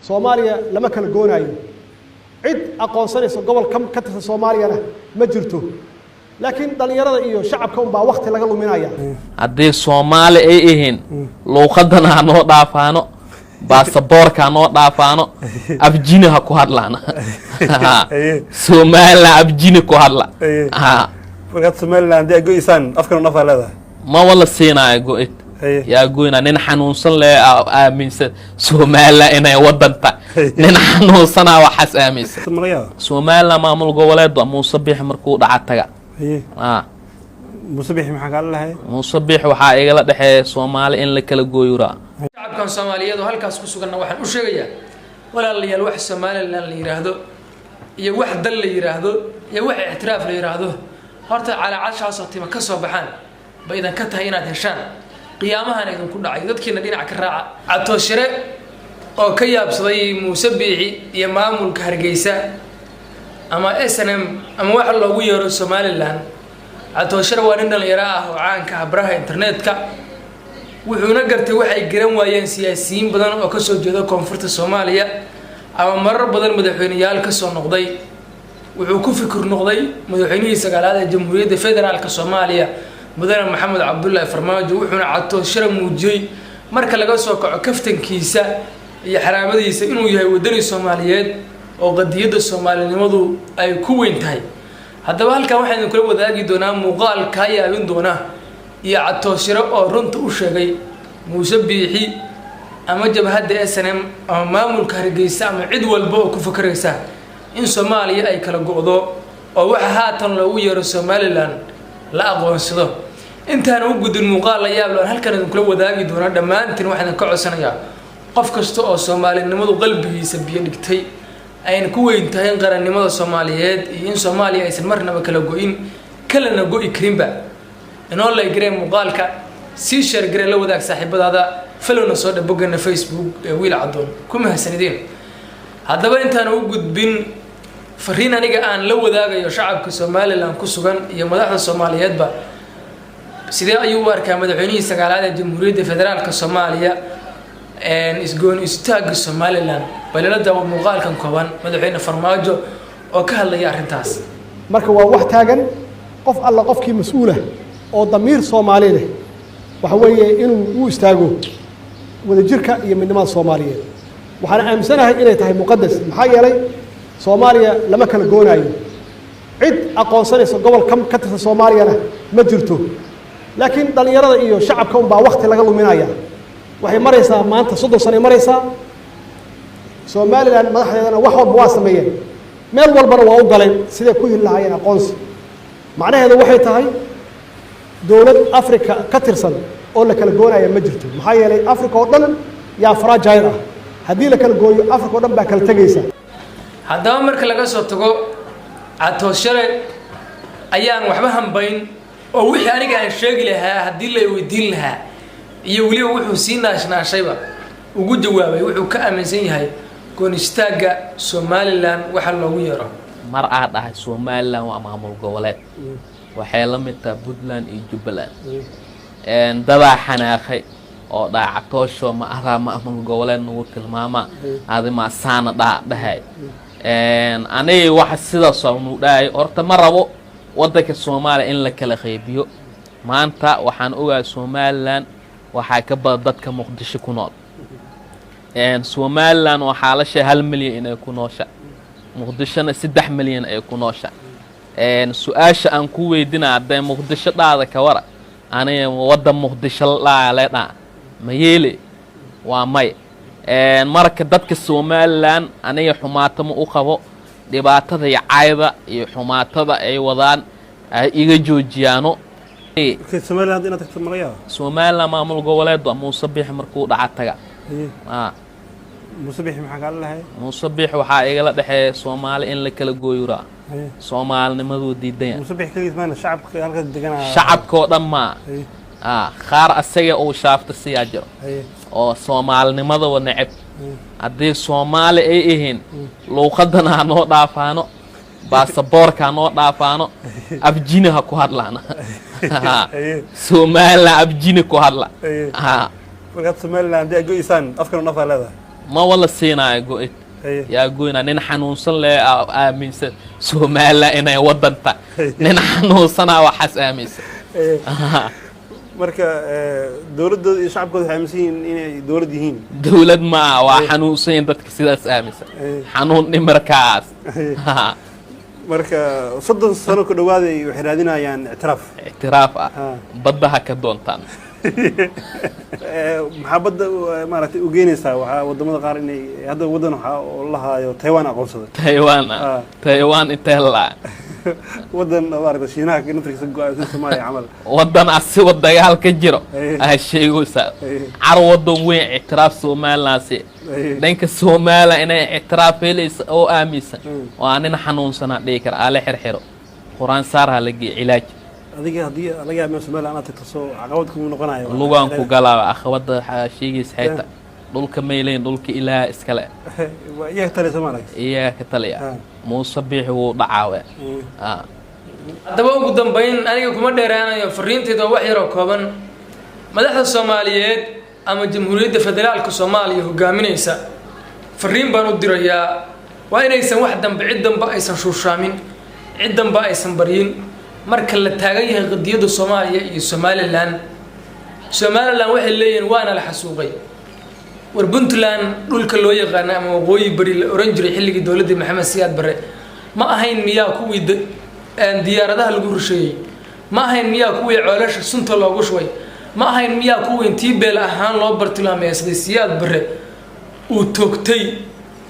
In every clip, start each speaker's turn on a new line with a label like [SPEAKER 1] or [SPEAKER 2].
[SPEAKER 1] Soomaaliya lama kala goonaayo. Cid aqoonsanaysa gobol ka tirsan Soomaaliyana ma jirto, laakiin dhallinyarada iyo shacabka unbaa wakti laga luminaya.
[SPEAKER 2] Haddii Soomaali ay ihiin, luuqadana ha noo dhaafaano, baasaboorka ha noo dhaafaano, afjini ha ku hadlaana. Somaliland afjini ku hadla.
[SPEAKER 3] Markaad Somaliland haddii ay go-isaan, afkan nafaa leedahay.
[SPEAKER 2] Ma wala siinaayo go-id. Yaa goyna? Nin xanuunsan le aaminsan Somaliland inay wadan tahay. Nin xanuunsanaa waxaas aaminsan.
[SPEAKER 3] Ma laga yaaba?
[SPEAKER 2] Somaliland maamul goboleed waa. Muuse Biixi markuu dhaca taga.
[SPEAKER 3] Muuse Bixi maxaa kaala lahay?
[SPEAKER 2] Muuse Biixi waxaa igala dhexeeya Soomaali in la kala gooyuraa.
[SPEAKER 4] Shacabkan Soomaaliyeed oo halkaas ku suganna waxaan u sheegayaa, walaalayaal, wax Somaliland la yidhaahdo iyo wax dal la yidhaahdo iyo wax ictiraaf la yidhaahdo, horta calaacashaasoo tima ka soo baxaan ba idan ka tahay inaad heshaan. Qiyaamahana idinku dhacay dadkiina dhinac ka raaca. Catooshire oo ka yaabsaday Muuse Biixi iyo maamulka Hargeysa ama SNM ama waxa loogu yeero Somaliland. Catooshire waa nin dhalinyaro ah oo caanka ah baraha internetka, wuxuuna gartay waxay garan waayeen siyaasiyiin badan oo kasoo jeeda koonfurta Soomaaliya ama marar badan madaxweyneyaal kasoo noqday. Wuxuu ku fikir noqday madaxweynihii sagaalaad ee Jamhuuriyadda Federaalka Soomaaliya, Mudane Maxamed Cabdullaahi Farmaajo. Wuxuuna Catooshire muujiyey, marka laga soo kaco kaftankiisa iyo xaraamadiisa, inuu yahay wadani Soomaaliyeed oo qadiyadda soomaalinimadu ay ku weyn tahay. Haddaba halkan waxaan idinkula wadaagi doonaa muuqaal kaa yaabin doona iyo Catooshire oo runta u sheegay Muuse Biixi ama jabhadda SNM ama maamulka Hargeysa ama cid walba oo ku fakaraysa in Soomaaliya ay kala go'do oo waxa haatan loogu yeero Somaliland la aqoonsado. Intaan u gudin muuqaal la yaab leh halkan idinkula wadaagi doona, dhammaantiin waxaan idinka codsanayaa, qof kasta oo soomaalinimadu qalbigiisa biyo dhigtay, ayna ku weyn tahay in qarannimada Soomaaliyeed iyo in Soomaaliya aysan marnaba kala go-in, kalana go-i karinba, inoo like garee muuqaalka, sii share garee, la wadaag saaxiibadaada, followna soo dheh boggana Facebook ee Wiil Cadoon. Ku mahadsanideen. Haddaba intaan u gudbin fariin aniga aan la wadaagayo shacabka Somaliland ku sugan iyo madaxda Soomaaliyeedba, sidee ayuu u arkaa madaxweynihii sagaalaad ee Jamhuuriyadda Federaalka Soomaaliya isgooni istaagga Somaliland? Balilada muuqaalkan kooban madaxweyne Farmaajo oo ka hadlaya arrintaas.
[SPEAKER 1] Marka waa wax taagan. Qof alla qofkii mas-uulah oo damiir Soomaali leh waxa weeye inuu u istaago wadajirka iyo midnimada Soomaaliyeed. Waxaan aaminsanahay inay tahay muqadas, maxaa yeelay Soomaaliya lama kala goonaayo. Cid aqoonsanaysa gobol ka tirsan Soomaaliyana ma jirto, laakiin dhallinyarada iyo shacabka unbaa wakti laga luminaya. Waxay maraysaa maanta 30 sanay maraysaa. Somaliland madaxdeedana wax walba waa sameeyeen, meel walbana waa u galeen siday ku heli lahaayeen aqoonsi. Macnaheedu waxay tahay dowlad Africa ka tirsan oo la kala goonaya ma jirto, maxaa yeelay Africa oo dhan yaa fragile ah. Haddii la kala gooyo, Africa oo dhan baa kala tegaysa.
[SPEAKER 4] Haddaba marka laga soo tago Catooshare ayaan waxba hambayn oo wixii aniga aan sheegi lahaa haddii la weydiin lahaa iyo weliba wuxuu sii naashnaashayba ugu jawaabay wuxuu ka aaminsan yahay goonistaagga Somaliland waxa loogu yeero.
[SPEAKER 2] Mar aa dhahay Somaliland waa maamul goboleed, waxay la mid tahay Puntland iyo Jubbaland. Dadaa xanaaqay oo dhaha, "Catoosho, ma adaa maamul goboleed nagu tilmaama? Adi ma saana dhaa dhahay?" Aniga waxa sidaas nu dhahay, horta ma rabo waddanka Soomaaliya in la kala qaybiyo. Maanta waxaan ogahay Somaliland waxaa ka badan dadka Muqdisho ku nool. Somaliland waxaa la sheegay 1 milyan inay ku noosha, Muqdishona 3 milyan ay ku noosha. Su-aasha aan ku weydina, haddee Muqdisho dhaada ka wara, aniga waddan Muqdisho la le dhaa ma yeele? Waa may. Marka dadka Somaliland aniga xumaato ma u qabo. Dhibaatada iyo cayda iyo xumaatada ay wadaan ay iga joojiyaano.
[SPEAKER 3] Okay, Somaliland inaad tagto ma laga yaaba?
[SPEAKER 2] Somaliland maamul goboleed waa. Muuse Biixi markuu dhaca taga.
[SPEAKER 3] Muuse Bixi maxaa kaala lahay?
[SPEAKER 2] Muuse Biixi waxaa igala dhexeeya Soomaali in la kala gooyuraa. Soomaalinimaduu diidan yahay.
[SPEAKER 3] Muuse Bixi keligiis maana, shacabka halkaas deganaa.
[SPEAKER 2] Shacabka oo dhan maa. Qaar asaga uu shaafta siyaa jiro oo soomaalinimadaba neceb. Haddii Soomaali ay ihiin, luuqadana ha noo dhaafaano, baasaboorka ha noo dhaafaano, afjini ha ku hadlaana. Somaliland afjini ku hadla.
[SPEAKER 3] Markaad Somaliland haddii ay go-isaan, afkan nafaa leedahay.
[SPEAKER 2] Ma wala siinaayo go-id. Yaa goynaa? Nin xanuunsan le aaminsan Somaliland inay wadanta. Nin xanuunsanaa waxaas aaminsan.
[SPEAKER 3] Marka dowladdooda iyo shacabkooda waxay aaminsan yihiin inay dowlad yihiin.
[SPEAKER 2] Dowlad ma aha, waa xanuunsan yihiin dadka sidaas aaminsan, xanuun dhimirkaas.
[SPEAKER 3] Marka 30 sano ku dhawaaday waxay raadinayaan ictiraaf.
[SPEAKER 2] Ictiraaf ah. Badda ha ka doontaan.
[SPEAKER 3] Maxaa badda maaragtay u geynaysaa? Waxaa wadamada qaar inay hadda waddan waxaa oo la haayo Taiwan aqoonsaday.
[SPEAKER 2] Taiwan ah. Taiwan intee la
[SPEAKER 3] Waddan maaragtay Shiinaha naftirkiisa go-ay sida Soomaaliya camal.
[SPEAKER 2] Waddan asigo dagaal ka jiro aa sheegaysaa. Car waddan weyn ictiraaf Somaliland si dhanka Somaliland inay ictiraaf helaysa oo aaminsan waa nin xanuunsanaa dhihi kara. Aale xirxiro, qur-aan saar, ha la geey cilaaj.
[SPEAKER 3] Adiga haddii laga yaabo Somaliland aad tagto, soo caqabad kuma noqonayo?
[SPEAKER 2] Lugaan ku galaaba caqabada. Waxaa sheegaysa xayta dhulka mayleyn, dhulka Ilaah iskale.
[SPEAKER 3] Waa iyaga taliya Soomaaliya.
[SPEAKER 2] Iyaga ka taliya. Muuse Biixi wuu dhacaawe.
[SPEAKER 4] Haddaba ugu dambayn, aniga kuma dheeraanayo, fariintayda waa wax yaroo kooban. Madaxda Soomaaliyeed ama Jamhuuriyadda Federaalka Soomaaliya hogaaminaysa fariin baan u dirayaa: waa inaysan wax dambe, cid dambe aysan shuushaamin, cid dambe aysan baryin. Marka la taagan yahay qadiyadda Soomaaliya iyo Somaliland, Somaliland waxay leeyihiin waana la xasuuqay. War Puntland dhulka loo yaqaana ama Waqooyi Bari la oran jiray xilligii dowladdii Maxamed Siyaad Barre ma ahayn miyaa kuwii diyaaradaha lagu rusheeyey? Ma ahayn miyaa kuwii coolasha sunta loogu shubay? Ma ahayn miyaa kuwii intii beel ahaan loo bartilmaameedsaday Siyaad Barre uu toogtay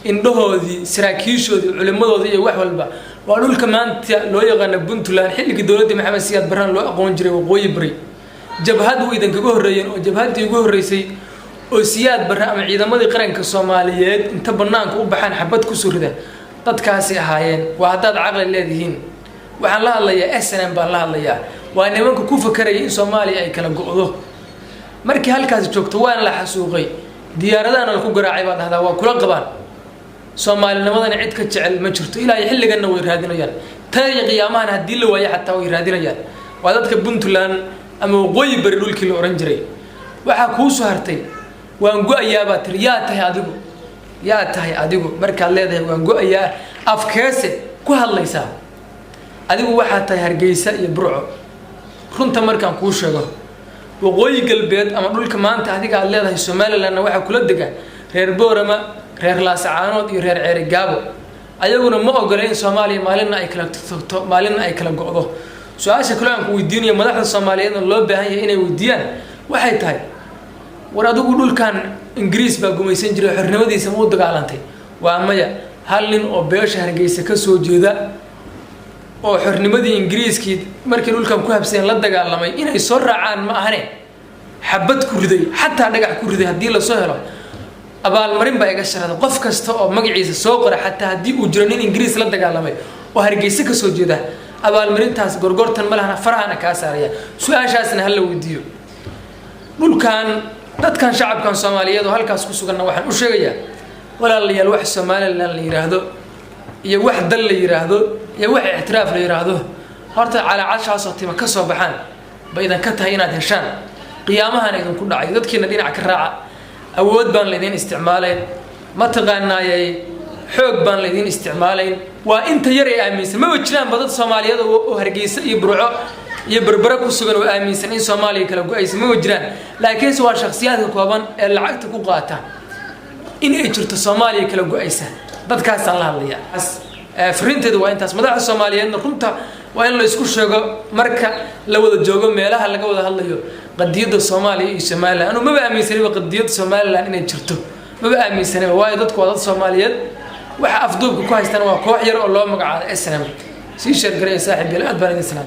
[SPEAKER 4] indhahoodii, saraakiishoodii, culimmadoodii iyo wax walba? Waa dhulka maanta loo yaqaana Puntland, xilligii dowladdii Maxamed Siyaad Barrena loo aqoon jiray Waqooyi Bari. Jabhad way idinkaga horreeyeen, oo jabhaddii ugu horreysay oo Siyaad Barre ama ciidamadii qaranka Soomaaliyeed inta banaanka u baxaan xabad kusoo rida dadkaasi ahaayeen. Waa haddaad caqli leedihiin. Waxaan la hadlayaa SNM baan la hadlayaa. Waa nimanka ku fakaraya in Soomaaliya ay kala go'do. Markii halkaasi joogto, waana la xasuuqay, diyaaradahana laku garaacay baa dhahdaa. Waa kula qabaan, soomaalinimadana cid ka jecel ma jirto. Ilaa iyo xilliganna way raadinayaan, tan iyo qiyaamahana haddii la waayo xataa way raadinayaan. Waa dadka Puntland ama Waqooyi Bari dhulkii la ohan jiray. Waxaa kuu soo hartay waan go-ayaa baa tiri. Yaa tahay adigu? Yaa tahay adigu markaad leedahay waan go-ayaa? Afkeese ku hadlaysaa adigu? Waxaa tahay Hargeysa iyo Burco. Runta markaan kuu sheego, Waqooyi Galbeed ama dhulka maanta adiga aad leedahay Somalilandna waxaa kula dega reer Boorama, reer Laasacaanood iyo reer Ceerigaabo. Ayaguna ma ogola in Soomaaliya maalinna ay kala tagto, maalinna ay kala go'do. Su-aasha kale aan ku weydiinayo, madaxda Soomaaliyeedna loo baahan yahay inay weydiiyaan, waxay tahay: war adigu dhulkan Ingiriis baa gumaysan jiray, xornimadiisa ma u dagaalantay? Waa maya. Hal nin oo beesha Hargeysa ka soo jeeda oo xornimadii Ingiriiskii markii dhulkan ku habseen la dagaalamay, inay soo raacaan ma ahane, xabad ku riday, xataa dhagax ku riday, haddii lasoo helo abaalmarin baa iga sharada. Qof kasta oo magaciisa soo qora, xataa haddii uu jiro nin Ingiriis la dagaalamay oo Hargeysa ka soo jeeda, abaalmarintaas gorgortan ma lahana, farahana kaa saaraya. Su-aashaasna hala weydiiyo dhulkan, dadkan, shacabkan Soomaaliyeed oo halkaas ku suganna. Waxaan u sheegayaa, walaalayaal, wax Somaliland la yidhaahdo iyo wax dal la yidhaahdo iyo wax ictiraaf la yidhaahdo, horta calaacashaasoo tima ka soo baxaan ba idinka tahay inaad heshaan, qiyaamahana idinku dhacay. Dadkiina dhinac ka raaca. Awood baan laydin isticmaalayn, mataqaanaayay, xoog baan laydin isticmaalayn. Waa inta yar ee aaminsan. Maba jiraanba dad Soomaaliyeed oo Hargeysa iyo Burco iyo Berbere ku sugan oo aaminsan in Soomaaliya kala go-aysa, maba jiraan. Laakiinse waa shakhsiyaadka kooban ee lacagta ku qaata in ay jirto Soomaaliya kala go-aysa. Dadkaasaan la hadlayaa. Fariinteedu waa intaas. Madaxda Soomaaliyeedna runta waa in la isku sheego marka la wada joogo meelaha laga wada hadlayo qadiyadda Soomaaliya iyo Somaliland. Anuu maba aaminsaniba qadiyadda Somaliland inay jirto, maba aaminsaniba, waayo dadku waa dad Soomaaliyeed. Waxa afduubka ku haystana waa koox yar oo loo magacaabo SNM. Sii share gareeya, saaxiib yaal. Aad baan idin salaam.